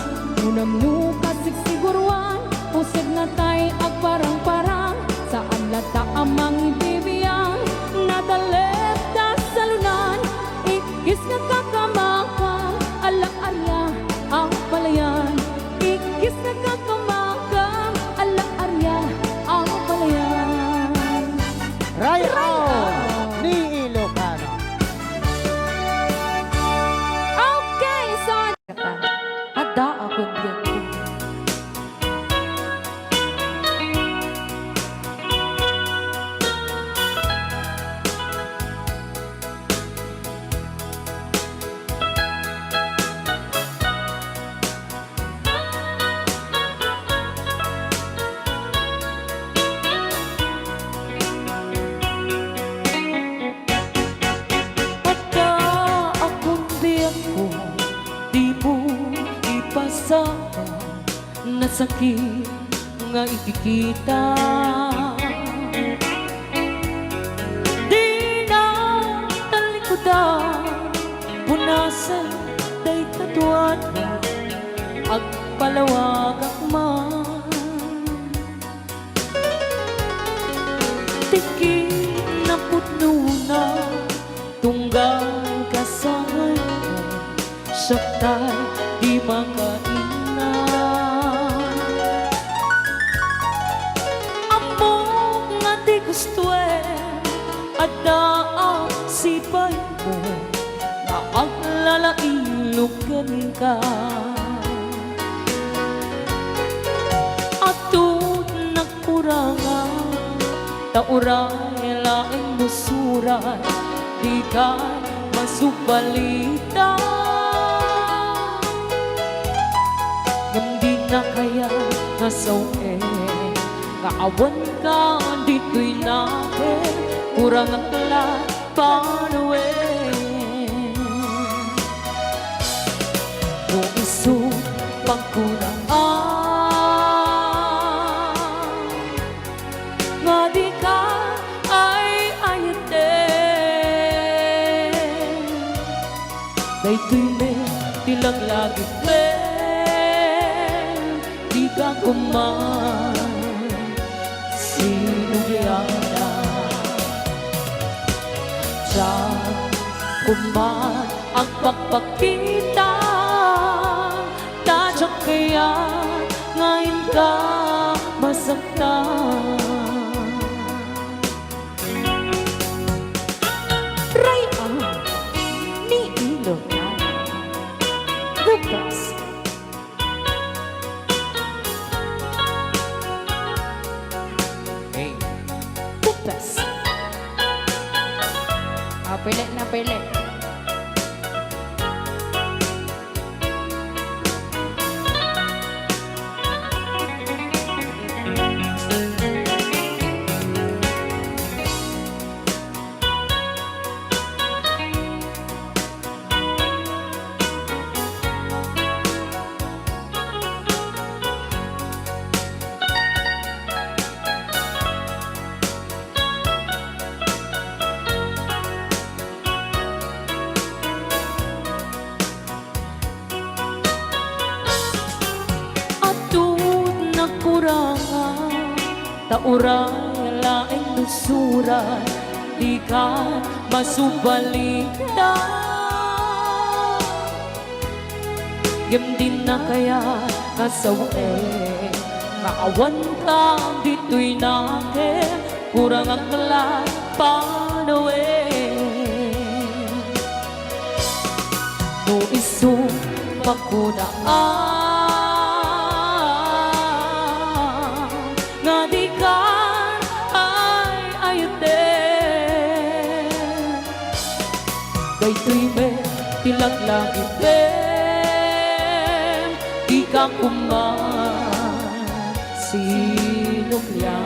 unam no kasigsigurwan, puseg natay agparangparang, saan latta a mangibibiang, natalek ta salunan, ikkis nga kakamakam, ala aria a balayan, ikkis nga kakamakam, ala aria a balayan. Ray-aw ni Ilocano. Okay, so, adda a kundian. Adda a kundianko, dimo ipasama, nasakit nga ikikita. Dina talikudan, punasen dayta duada, agpalawagak man. Ti kinapudnona, tunggal kasangayko, siak tay di makainna. Ammok nga ti gustoem, adda a sipaymo, nga aglalailog kenka. Adtonak kurangan, ta uray laeng no surat, dikay masubalitan. Ngem dina kayat nga sawen nga awanka ditoy nakem, kurangak la panawen. No isu pagkunaan nga dika ay-ayaten, daytoy met ti laglagipem, dika koma sinublianak. Diak koma agpakpakita, ta diak kayat nga inka masaktan. Ray-aw. Pili na pili. Adu ti nakurangan, ta uray laeng no surat, dikan masubalita. Ngem dina kayat nga sawen, nga awanka ditoy nakem, kurangak la panawen. No isu pakunaan nga dikan ay-ayaten, daytoy met ti laglagitem, dika koma sinuklianan.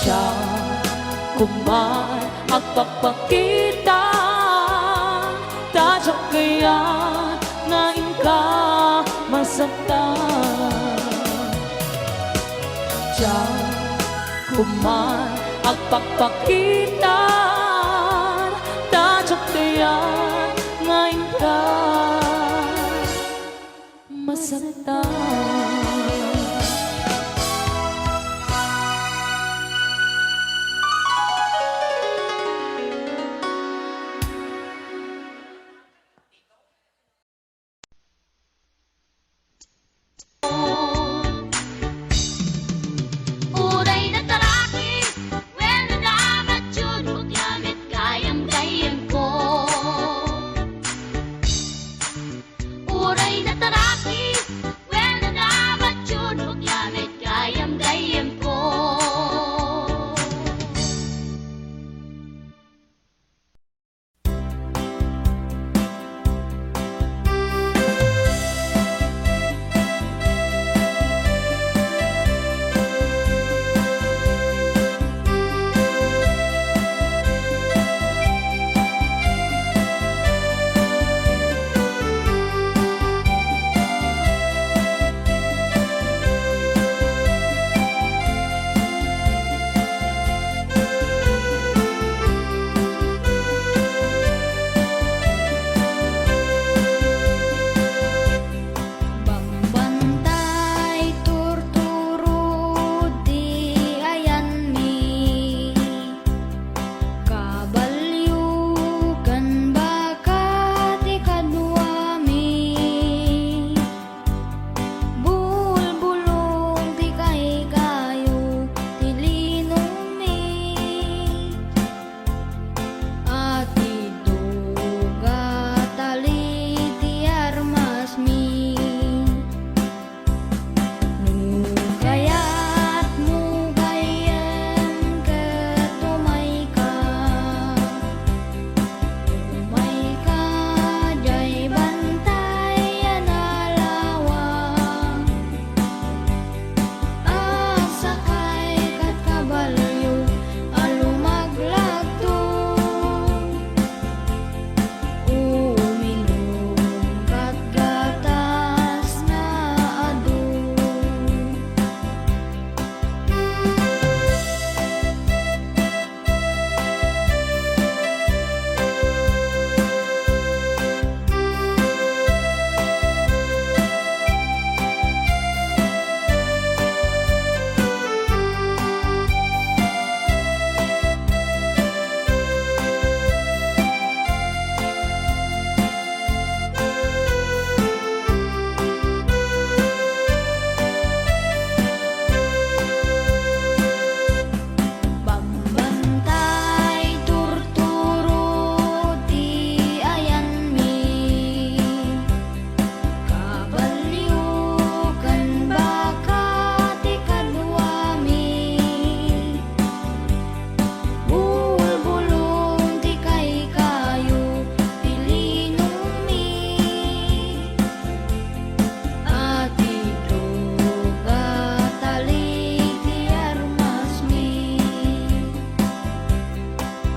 Diak koma agpakpakita, ta diak kayat nga inka masaktan. Diak koma agpakpakita, ta diak kayat nga inka masaktan. Uray nataraki, wenno namatiyud,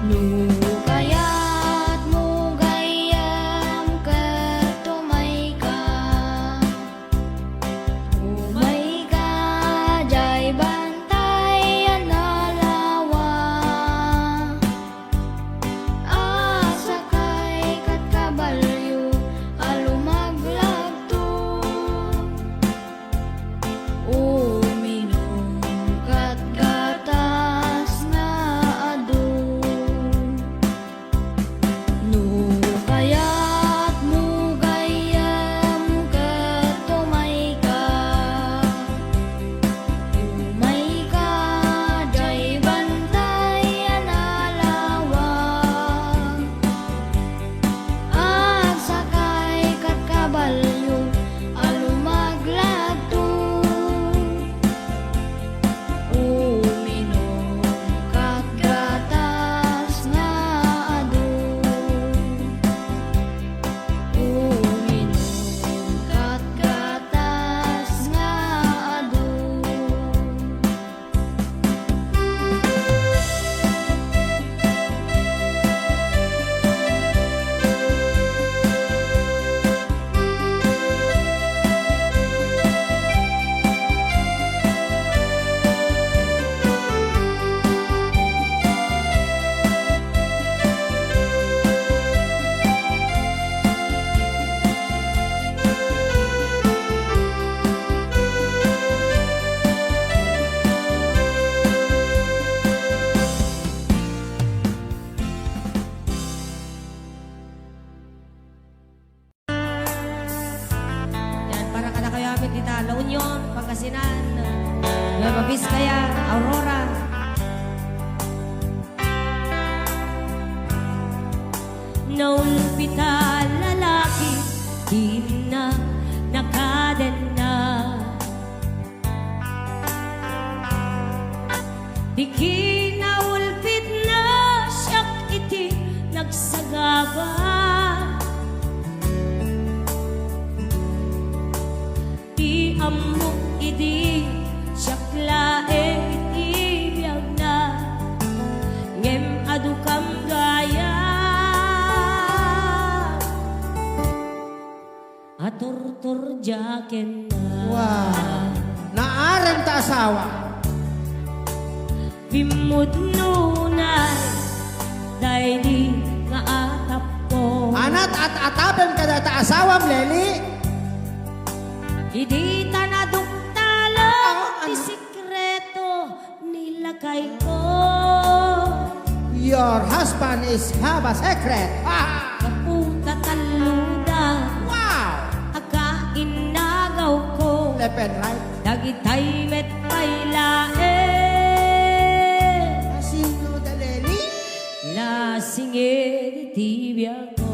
No kayatmo gayyem ket umayka, umayka diay bantay a nalawa. Agsakay ket kabalio a lumaglagto. Uminum ket gatas nga adu. No kayatmo gayyem ket umayka, umayka diay bantay a nalawa. Agsakay ket kabalio a lumaglagto. Uminum ket gatas nga adu. Uminum ket gatas nga adu. Yan, para kadakayo amin dita La Union, Pangasinan, Nueva Vizcaya, Aurora. Naulpit a lalaki, dinna nakadenna. Ti kinaulpitna, siak iti nagsagaba. Ti ammok idi, siak laeng iti biagna. Ngem adu kam gayam a turturdia kenna. Wow! Naarem ta asawa. Pimmudno unay daydi nga atapko. Anat at-atapen kadata asawam, Leli? Idi ta naduktalan ti ano? Sekreto ni lakayko. Your husband is have a secret. Ah! Gapu ta talluda. Wow! Agka innagawko. Left and right. Dagitay met pay laeng. Asino da, Leli? Lasingen iti biagko.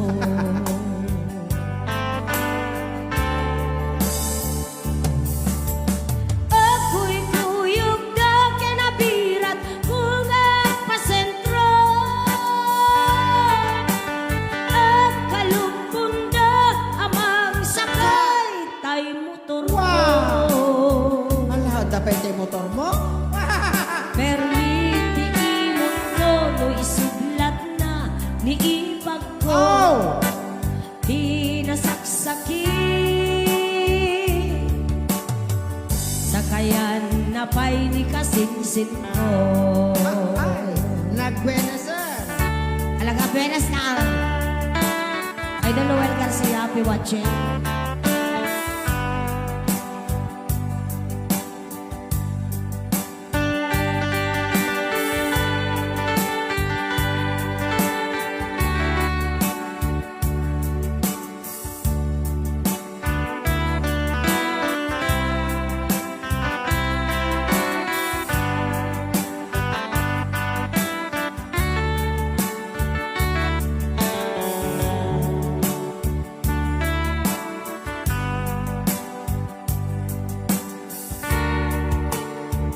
Agkuykuyogda ken abirat, kung agpasentro. Agkalubbonda a mangsakay tay motorko. Wow! Ala, adda pay tay motormo? Permi ti imutno no isublatna ni ibagko. Oh! Ti nasaksakit, sakayanna pay ni kasinsinko. Ay, nagbuenas, sir. Talaga, buenas na. Idol Noel Garcia, happy watching.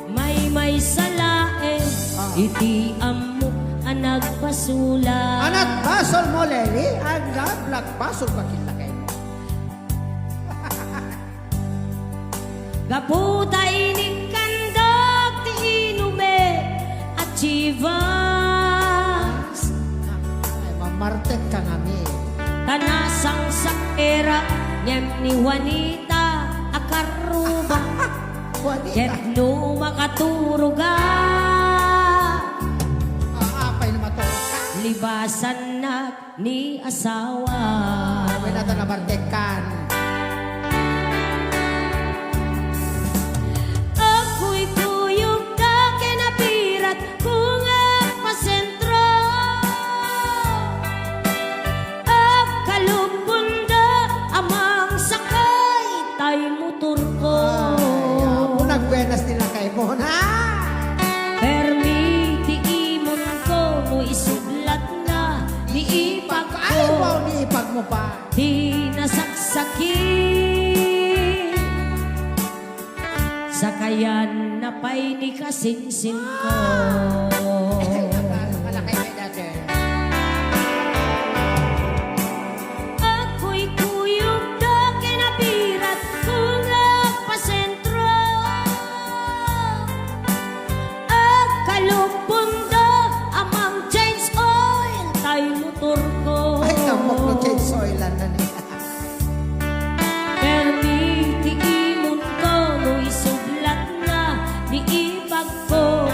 Maymaysa laeng, ah, iti ammok a nagbasolak. Anat basolmo, Leli? Ag-, nagbasol ka ken lakaymo. Gapu ta inikkandok ti inumek a Chivas. Artek ka ngamin. Ta nasangsak era ngem ni Juanita a karruba. Juanita. Ket no makaturoga, ah, apay no maturog ka? Libasannak ni asawa. Apay na ta nabartekkan. Agkuykuyogda ken napirat, kungak pasentro. Agkalubonda a mangsakay tay motorko. Ay, apo, nagbuenas ti lakay mo, na? Permi ti imonko no isublatna ni ipagko. Ay, wow, ni ipag mo pa. Ti nasaksakit. Sakayanna pay ni kasinsinko. Ay, nagkano ka na kay my daughter? Agkuykuyogda ken napirat, kungak pasentro. Agkalubonda a mang-change oil tay motorko. Ay, tamok no change oil, ano ni? Permi ti imonko no isublatna ni ipagko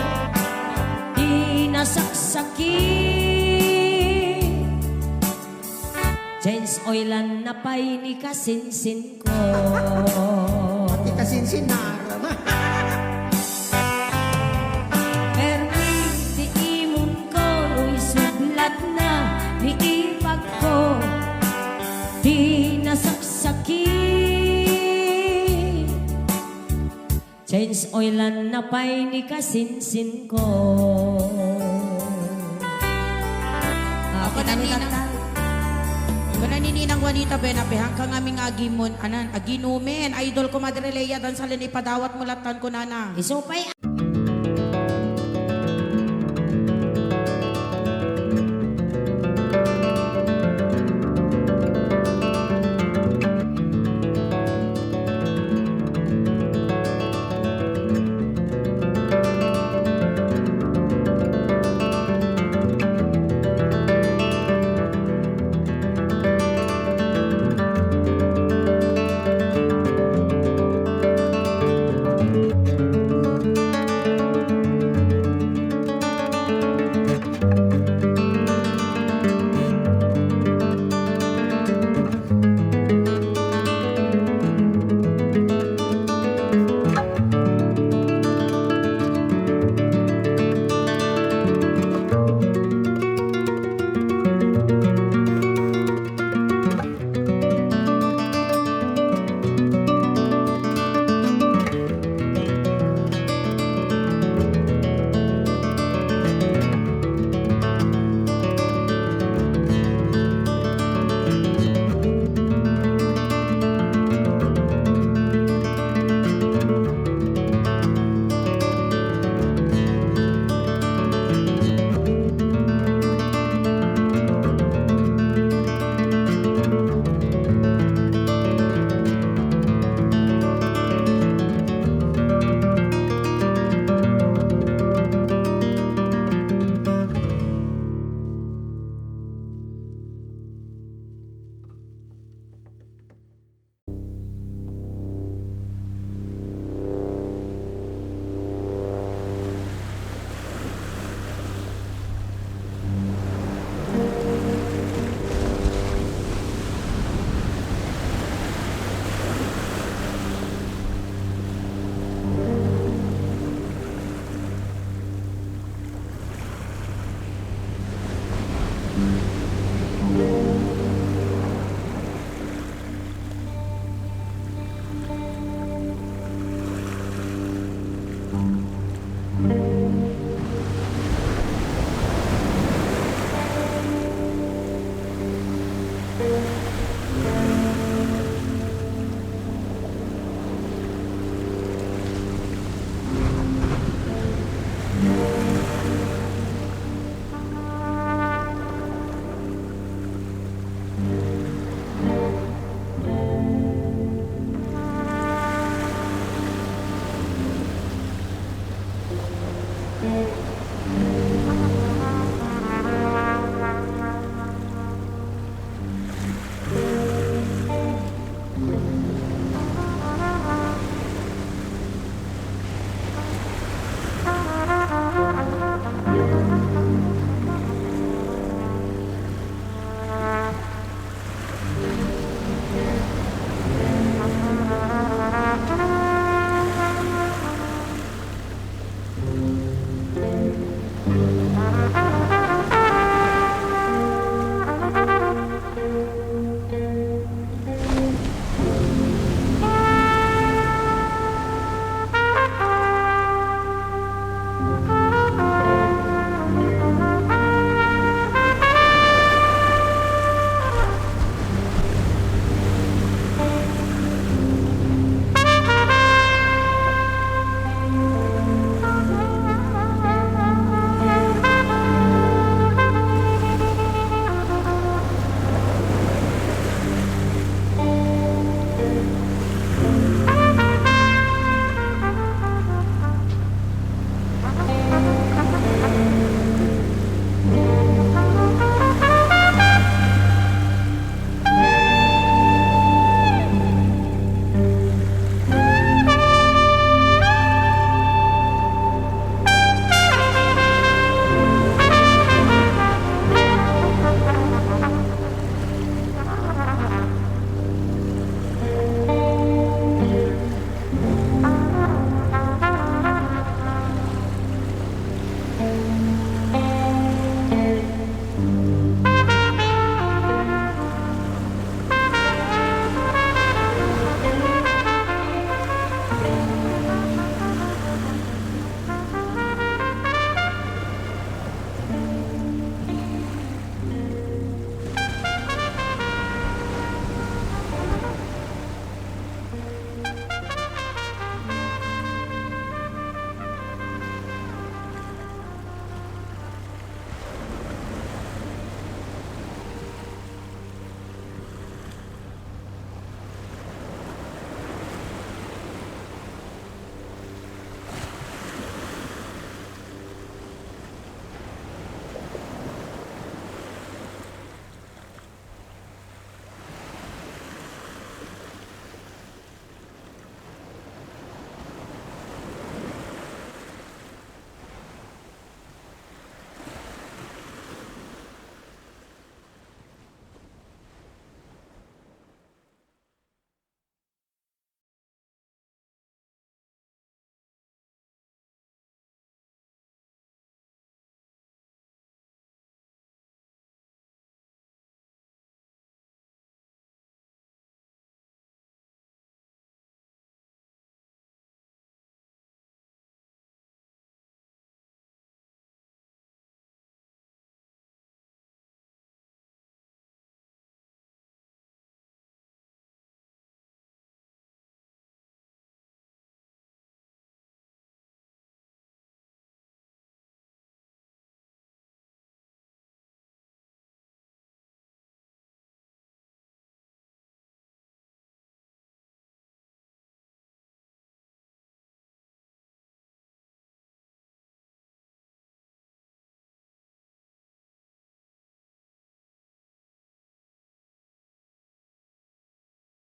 ti nasaksakit. Change oilanna pay ni kasinsinko. Pati kasinsin na. Permi ti imonko no isublatna ni ipagko ti nasaksakit. Change oilanna pay ni kasinsinko. Ah, kunan ni Ninang, kunan ni Ninang Juanita, ben, apehanka ngamin nga agimon, anan, aginumen. Idol ko, Madre Lea, dan salen ipadawat mo latan kunana. Isu pay.